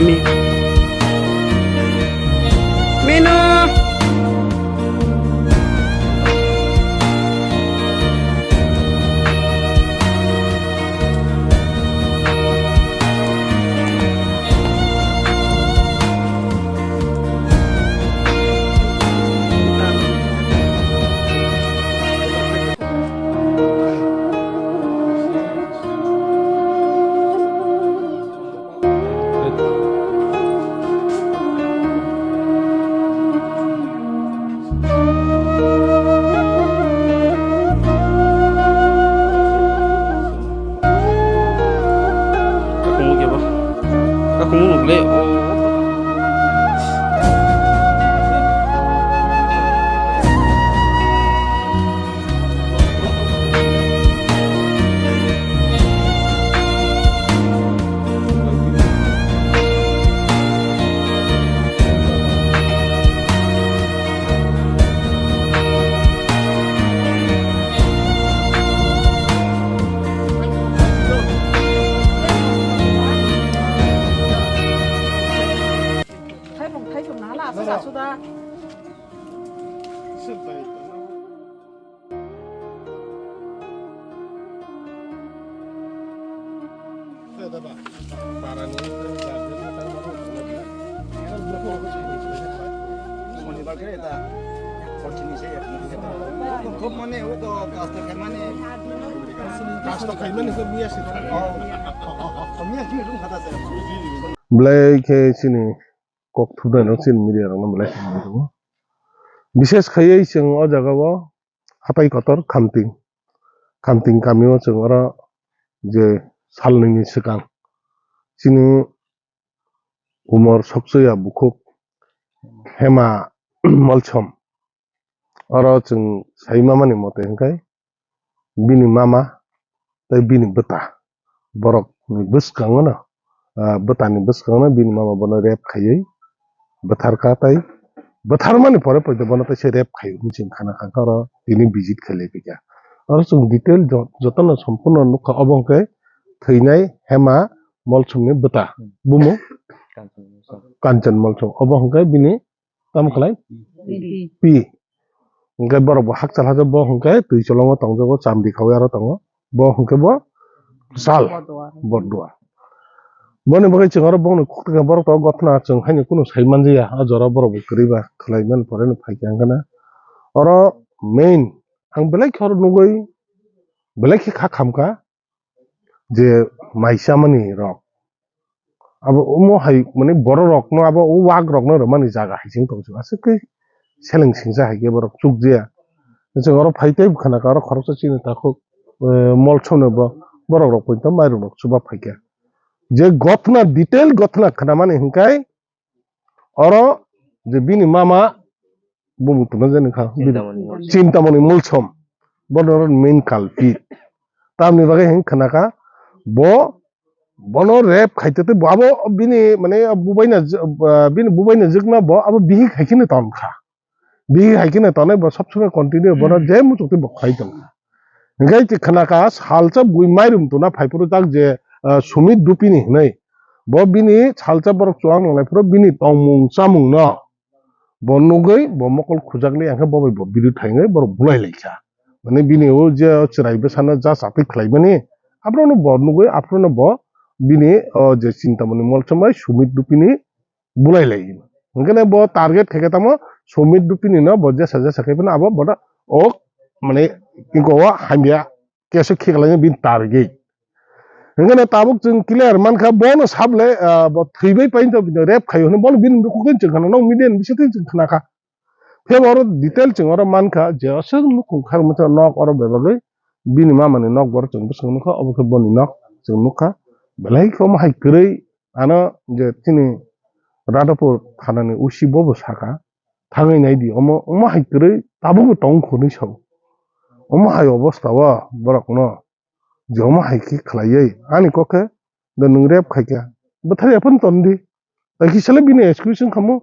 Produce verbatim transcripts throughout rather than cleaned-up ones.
Minu. Kakung nukya ba? Kakung nukle o. Thaibung thaisung nahala aswk aswk da. Belai khe chini kok thumnairok chini media rokno belai khe nangjago. Bishes khaiwi chwng o jagao hatai kotor Khamting, Khamting kamio chwng oro je salnwini swkang chini umor soksoya bukhuk Hema Molsom. Oro chwng sai mamani mote hwnkhe bini mama tei bini bwta borokni bwskango no, ah, bwtani bwskango no bini mama bono rape khaiwi bwtharkha tei bwtharmani pore poito bono teisa rape khaiwi hinwi chwng khana kha oro tini visit khailai phaikha. Oro chwng detail jo-, jotono sompurno nukha obo hwnkhe thwinai Hema Molsomni bwta bumung Kanchan Molsom. Obo hwnkhe bini tamo khlai? Pi. Pi. Hwnkhe borok bo hakchal hakchal bo hwnkhe twi cholongo tongjago, chamdi khaui aro tongo. Bo hwnkhe bo sal. Bordua. Bordua. Boni bagwi chwng oro bongni kok tongkha borok to gothna chwng haino kunu sai manjaya. O jora borok bo kwrwi ba khlai mani pore no phaikha hwnkhe na. Oro main ang belai khe oro nugwi belai khe kha khamkha. Je mai chamani rok. Abo omo hai, mane, borok rokno abo o wak rokno rwmani jaga hai se wng tong se. Aswk khe seleng singsa hai khe borok chukjaya. Chwng oro phai tei bwkha naka oro khoroksa chini takhuk, eh, Molsomno bo borok rok poito mairum rok chuba phaikha. Je gothna, detail gothna khnamani hwnkhe, oro je bini mama bumung tongna jani kha, bini Chintamani Molsom. Chintamani Molsom. Bono main culprit. Tamni bagwi hwn khnakha bo, bono rape khaite tei bo abo bini, mane, bubaina j-, ah, bini bubaina jwkna bo abo bihik hai kheno ton kha. Bihik hai kheno tonwi bo sob somoi continue bono je muchuk twi bo khlai tong kha. Hingke khnakha salsa bui mairum tuna phaiphuru tak je, ah, Sumit Dupini hinwi. Bo bini salsa borok chuwak nanglai phuru bini tongmung chamung no bo nugwi bo mokol khujak li angkhe bo bai bo biri thaingwi borok bulai lai kha. Mane bini o je chwrai bwsano ja chatwi khlai mani aphuru no bo nugwi aphuru no bo bini o je Chintamani Molsom bai Sumit Dupini bulai lai. Hingke bo target khe khe tamo Sumit Dupini no bo jesa jesa khe phano abo bono o mane iko o hamya keso khiklai bini target. Hingke tabuk chwng clear mankha bono sable, ah, bo thwibai painto bini rape khayo hwnwi bono bini dukhu khe chwng khana nok media ni bisingtwi chwng khna kha. Phiya bo oro detail chwng oro mankha je aswk nukhung kharmani nok oro bebagwi bini mamani nok bo oro chwng bwskango nukha obo khe boni nok chwng nukha belai khe omo hai kwrwi. Ano je chini Radhapur thanani O C bo bo saka, thangwi naidi, omo, omo hai kwrwi tabukbo tong kho hinwi sao. Omo hai obostha o borokno je omo hai khe khlaiwi, ani kok khe, "Do nwng rape khaikha, bwthar ya phano tondi." Tai kisa le bini excuse wng kha mo.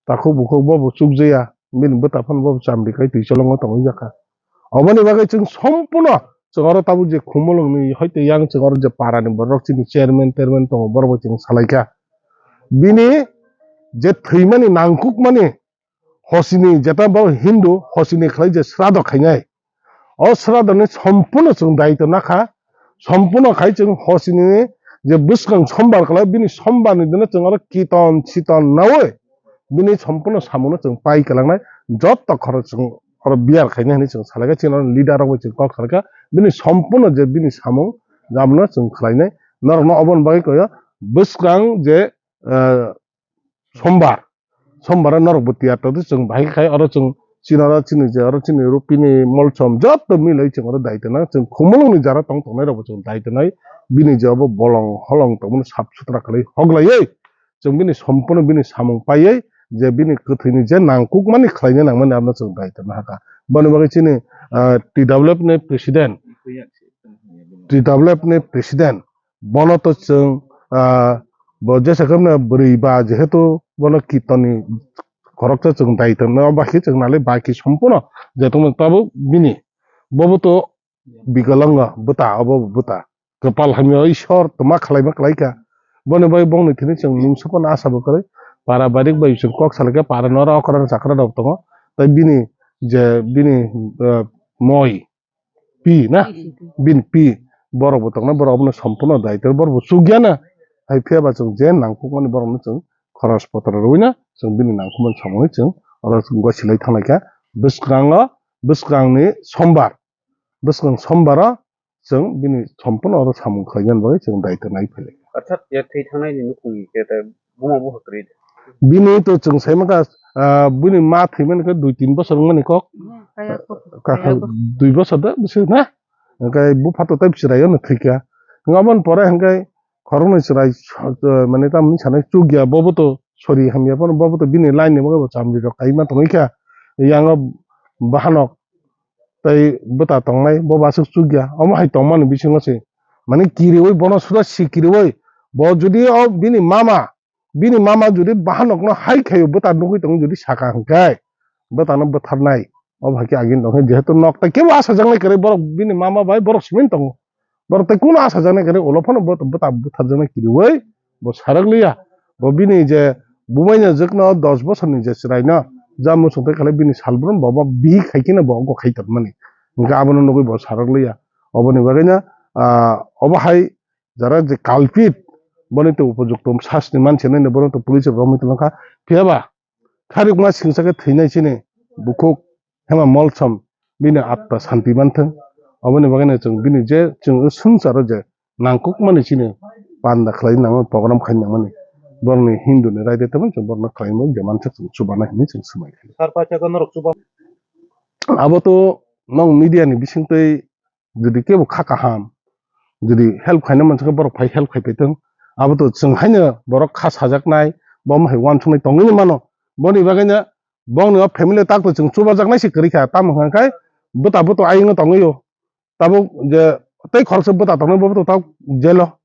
Takhuk bukhuk bo bo chukjaya, bini bwta phano bo chamdi khai twi cholongo tongwi jakha. Oboni bagwi chwng sompurno chwng oro tabuk je Khumulwngni hoite yang chwng oro je parani borok chini chairman terman tongo borok bai chwng salaikha. Bini je thwimani nangkukmani hosini jeta bo Hindu hosini khlai je srado khainai. O srado ni sompurno chwng daito nakha, sompurno khai chwng hosini je bwskang sombar khlai bini sombar ni dino chwng oro kiton siton nawi bini sompurno samungno chwng pai kwlangnai, jotto khoro chwng oro biyar khainai hinwi chwng salaikha, chini oro leader rok bai chwng kok salaikha, bini sompurno je bini samung jabno chwng khlainai, norokno oboni bagwi koyo bwskang je, eh, sombar, sombar o norok bo tiyar tongdi, chwng bahai khai oro chwng chini oro chini je oro chini rupini molsom jotto milai chwng oro daito na chwng khumulwng ni jara tong tongnai rok bo chwng daito nai, bini je obo bolong holong tongmani sap sutra khlai hoglaiwi chwng bini sompurno bini samung paiwi je bini kwthwini je nangkukmani khlaina nangmani abono chwng daito nahakha. Boni bagwi chini, ah, T W F ni president, T W F ni president, bono to chwng, ah, bo jesa khe bwrwi ba jehetu bono kirtonni khoroksa chwng dai tongno, obo hai khe chwng nalai baki sompurno je tongmani tabuk bini bobo to bikalongo bwta, obo bwta kwpal hamya Ishwar tma khlaima khlaikha. Boni bai bongni thini chwng mungsa phano asa bo kwrwi para barik bai chwng kok salaikha, para noro okra chakra rok tongo, tei bini je bini, ah, moi pi na, bin pi, borok bo tongna, borok abono sompurno daito, borok bo chukya na. Hai phiya ba chwng je nangkukmani borokno chwng khoros potro rwina chwng bini nangkukmani samungni chwng oro chwng gosilai thanglaikha. Bwskango, bwskangni sombar, bwskang sombaro chwng bini sompurno oro samung khlaina bagwi chwng daito nai phailai. Orthat ya thwi thangnai ni nukhung ni khe ta buma buha kwrwi de. Bini to chwng sai mankha, ah, bini ma thwimani khe dui tin bosor wngmani kok. Hmm, kaya kok. Kakha kaya kok. Dui bosor da bisi na? Hwnkhe bupha to tei chwrai ono thwikha. Hwnkhe aboni pore hwnkhe khoroknwi chwrai, eh, mane tamni sanai chukya, bobo to sori hamya phano, bobo to bini line ni bagwi bo chamri rok kaima tongwi kha. Yango bahanok tei bwta tongnai, bobo aswk chukya. Omo hai tongmani bisingo se mane kiriwi bono suda si kiriwi bo jodi o bini mama bini mama jodi bahanokno hai khaio, bwta nugwi tongo jodi saka hwnkhe, bwtano bwtharnai. Obo hai khe agini tongkhe, jehetu nok tai kebo achajaknai kwrwi, borok bini mama bai borok simi tongo. Borok tai kuno achajaknai kwrwi, ulo phano bwta bwtharjaknai kiriwi bo sarak liya. Bo bini je bubaino jwkno dos bosorni je chwraino ja muchung tai khalai bini salbrum bo, bo bihik hai kheno bo ogo khai tongmani. Hwnkhe abono nugwi bo sarak liya. Oboni bagwino, ah, obo hai jara je culprit, boni to upojukto sasti manse nini, bono to police romwi tongkha. Phiya ba kharikma singsa khe thwinai chini bukhuk Hema Molsom bini atma santi manthung. Oboni bagwino chwng bini je chwng swngcharo je nangkukmani chini panda khlai nangmani, program khai nangmani, borokni Hindu ni raida tongmani chwng borokno khlai mani je mansa chwng chubana hinwi chwng swmai kha. Sar paisa ko norok chuba. Abo to nong media ni bisingtwi jodi kebo kha kaham, jodi help khaina mansa khe borok phai help khai paitong. Abo to chwng haino borok kha sajaknai, bo hai uansuknai tongwi mano. Boni bagwino bongni o family tak to chwng chubajaknai se kwrwi kha, tamo hwnkha khe bwta bwto ayung tongwi o. Tabuk je tei khoroksa bwta tongnai bo to tabuk jelo.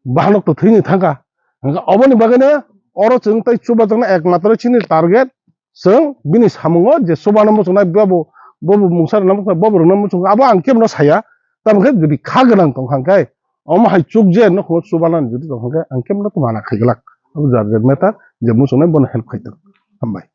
Bahanok to thwini thangkha. Hwnkhe oboni bagwino oro chwng tei chubajaknai ekmatro chini target chwng bini samungo je chubana muchungnai bobo, bobo mungsa rwna muchungnai, bobo rwna muchungo, abo ang kebono saya. Tamo khe jodi kha gwnang tong kha hwnkhe omo hai chukje nokho chubana jodi tong kha hwnkhe ang kebono to mana khai glak. Abo jar jar matter je muchungnai bono help khai tong. Hambai.